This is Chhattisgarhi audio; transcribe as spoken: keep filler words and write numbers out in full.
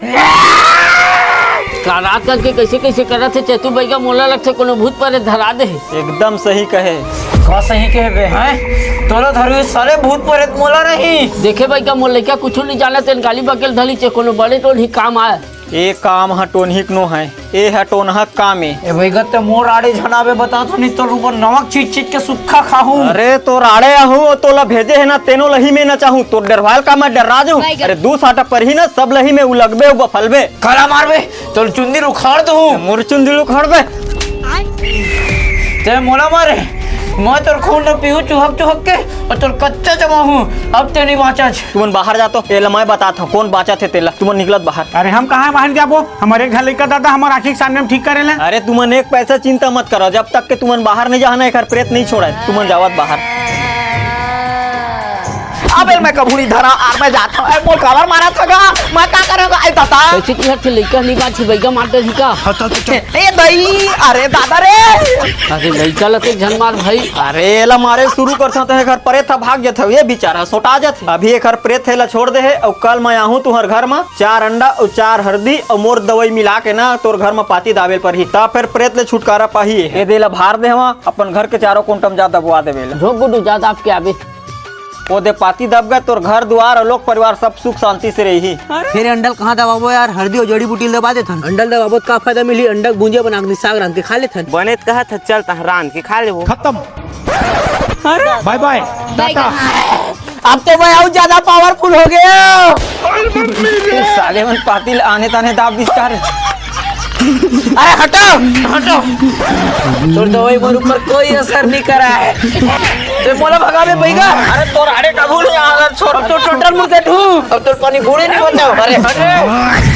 का रात करके कैसे कैसे करत हे चेतू बइगा, मोला लगथे कोनो भूत परे धरा दे हे। एकदम सही कहे। का सही कहे बे, हैं? तोला धरवी साले भूत परे, मोला नहीं। देखे बइगा, मोर लइका कुछु नहीं जानत, तेन गाली बकेल धली चे कोनो बड़े टोन ही काम आय। ए काम ह टोनही के नो है, ए ह टोनहा के काम ए। ए बइगा, ते मोर आड़े झन आबे, बता तो नहीं, तोर ऊपर नमक छीट छीट के सुक्खा खाहूं। अरे तोर आड़े आहूं, तोला भेजे हे ना, तेनो लही में ना चाहूं, तोर डरवाल का मैं डर्रा जाहूं। बइगा। अरे दू साटा परही ना, सब लही में उलगबे, उबफलबे। कला मारबे, तोर चुंदी उखाड़ दूं। मोर चुंदी उखाड़बे। ते मोला मारे, मैं तोर खून ल पीहूं चुहक चुहक के, अउ तोर कच्चा चबाहूं, अब ते नहीं बांचस। तुमन बाहर जा तो, एला मैं बतात हंव, कोन बांचत हे तेला। तुमन निकलत बाहर। अरे हम कहां बाहर जाबो? हमर एक झन लइका दादा हमर आंखी के सामने में ठीक करे ले। अरे तुमन एक पैसा चिंता मत करो, जब तक के तुमन बाहर नहीं जाहू ना, एकर प्रेत नहीं छोड़य। तुमन जावत बाहर। अब एला मैं कभू नहीं धरा, अउ मैं जात हंव। ए, मोर काबर मारत हस गा? मैं का करेंव गा? ए दादा। कैसे की हर लइका नहीं बांची, बइगा मार डरही का? ए दई, अरे दादा रे। अरे लइका ल ते झन मार भाई। अरे एला मारे शुरू करथंव त एकर परे था भाग जथे, ए बिचारा सोटा जथे। अभी एकर प्रेत हे ला छोड़ दे हे, अउ कल मैं आहूं तुंहर घर म, चार अंडा अउ चार हरदी अउ मोर दवई मिला के ना तोर घर म पाती दाबे ल परही, त फेर प्रेत ले छुटकारा पाही। ए दे ला भार दे हवा, अपन घर के चारों कोंटा म जा दबवा देबे ला। झोंक गुड्डू, जा दाब के आबे। ओ दे पाती दब गे, तोर घर दुवार अउ लोग परिवार सब सुख शांति से रही। फेर अंडा ल कहां दबाबो यार, हरदी अउ जड़ी बूटी ल दबा देथन। अंडा ल दबाबो त का फायदा मिलही, अंडा के भुंजिया बना के साग रांध के खा लेथन। बने त कहत हस, चल तहां रांध के खा लेबो। खत्म। अरे बाय बाय, टाटा। अब तो मैं अउ ज्यादा पावरफुल हो गेंव। साले मन पाती ल आने ताने दाब दिस का रे। अरे हटो, हटो। तोर दवई मोर ऊपर कोई असर नहीं करा हे। ते मोला भगाबे बइगा। अरे तोर आड़े कभू नहीं आंव, छोड़। अब तो टोटल मुड़ के ठू। अब तोर पानी बूड़े नहीं बचाव। अरे हट।